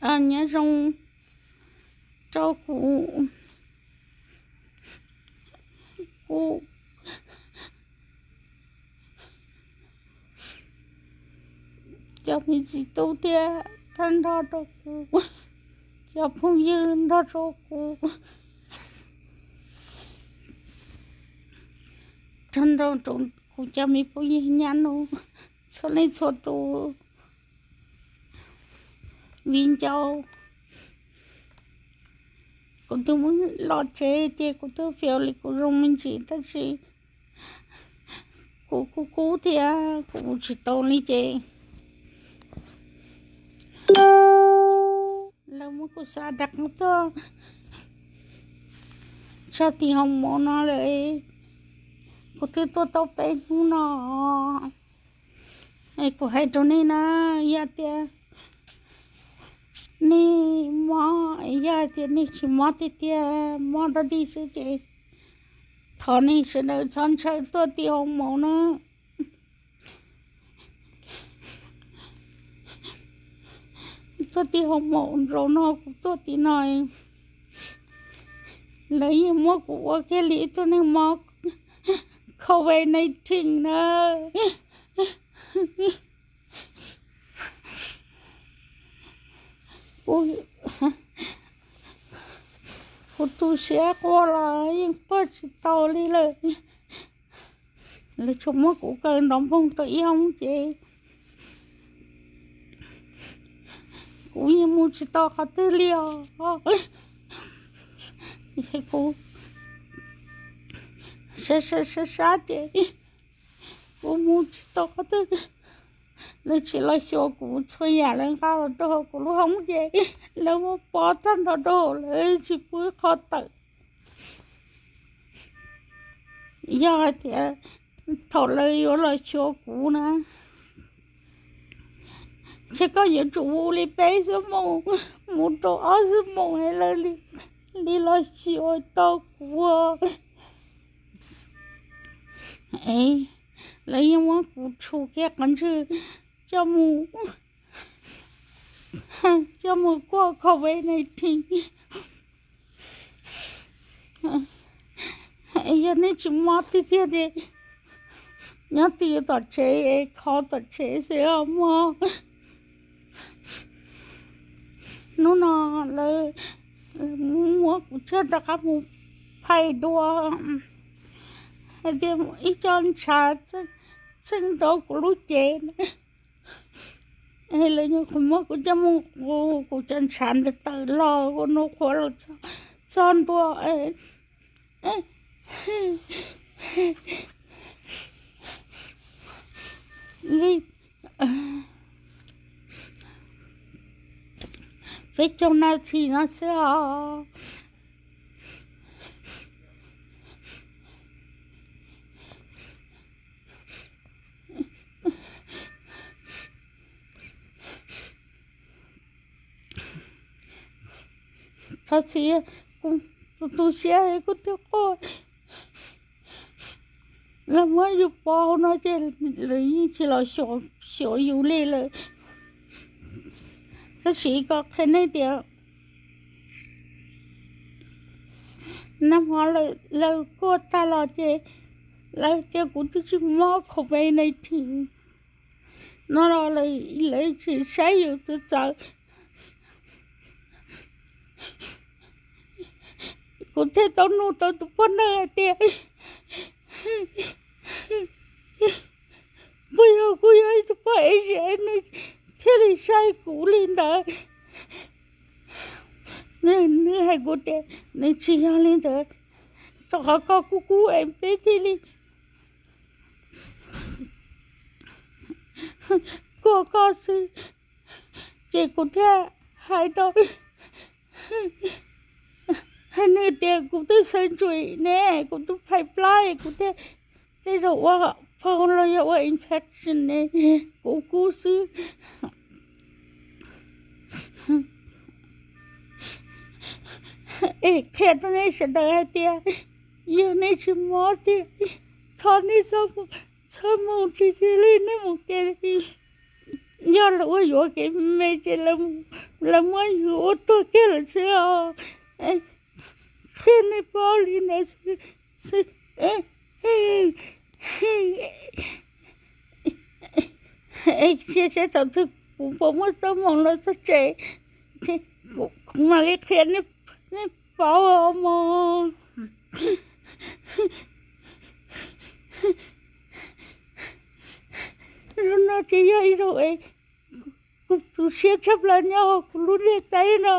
nyob zoo rau kuv, kuv cov me txiv tub thiab thawj nrog rau kuv, cov phooj ywg nrog rau kuv, nrog rau kuv cov me phooj ywg nyab nus txhua leej txhua tus. Viv ncaus, kuv twb muab los tsev ces kuv twb fiav li kuv zoo me ntsis tab sis kuv kub kub thiab kuv mus tsis tau li ces lawv muab kuv xa rov qab tuaj tso tim hoos maum no lawm. Kuv twb tuaj tau peb hnub no. Kuv hais rau nej na, yog tias nej mob, yog tias nej tsis mob tiag tiag, mob dog dig xwb ces thov nej sawv daws txhob ntshaw tuaj tim hoos maum na. Tuaj tim hoos maum zaum no kuv tuaj tim no, lawv yeej muab kuv ua kiag li ib tug neeg mob covid nineteen na. Kuv tu siab quaj los yeej quaj tsis tau li lawm. Lawv tsuas muab kuv kaw nrov npoog tau ib hoob ces kuv yeej mus tsis tau qhov twg li os. Kuv sab sab sab ces kuv mus tsis tau qhov twg. Lawv tsis los xyuas kuv, txhua yam lawv nqa los rau hauv kuv lub hoob ces lawv muab pob tag nrho rau hauv, lawv tsis pub qhov tawm. Yog hais tias thaum lawv yuav los xyuas kuv na, ces koj yuav tsum mus li peb xuab moos, mus rau ob xuab moos es lawv li los xyuas tau kuv. Lawv yeej muab kuv tshu kiag qhov ntswg coj mus, coj mus kuaj covid nineteen. Yog nej tsis mob tiag tiag ces nyob twj ywm tom tsev, khov tom tsev xwb os mog. Hnub no lawv muab kuv coj rov qab mus phais dua hais tias ib co ntshav txheej rau kuv lub cev na. Lawv nyuam qhuav muab kuv coj mus qus, kuv cov ntshav ntawd tawm los ua nus qhuav los txog ntua li peb caug nas this no xwb os. Thov txim, kuv tu siab kuv thiaj quaj. Lawv muab yus pov hauv no ces lawv yeej tsis los xyuas yus li lawm. Tab sis kom qhia nej tias nag hmo lawv kuaj tag los ces lawv tias kuv twb tsis mob covid nineteen no los lawv tsis saib yus txawv txawv. Kuv thiaj tau nug rau tus poj niam hais tias puas yog kuv yog ib tug poj Asian nws thiaj li saib kuv li ntawd. Nws hais kuv tias nws tsis yog li ntawd, rau qhov koj kub kub es peb thiaj li kuaj koj xwb. Ces kuv thiaj hais rau, hais nws tias kuv twb xeeb tsuim ne, kuv twb phais plab, kuv thiaj tej zaum ua phau los yog ua infection ne, kuv kub xwb. Es qhia rau nej sawv daws hais tias yog nej tsis mob tiag, thov nej txhob mus tsis tig li nej mus kev. Yog lawv ua yuav kev me ces lawv mus lawv muab yus ua tuag kiag lawm xwb os. Qhia nej paub li ntawd xwb. Cia seb thaum twg kuv puas muaj txoj hmoo los txog tsev, kuv mam li qhia nej paub os mog. Zaum no ces yog ib zaug es kuv tu siab tshaj plaws nyob hauv kuv lub ntiaj teb no.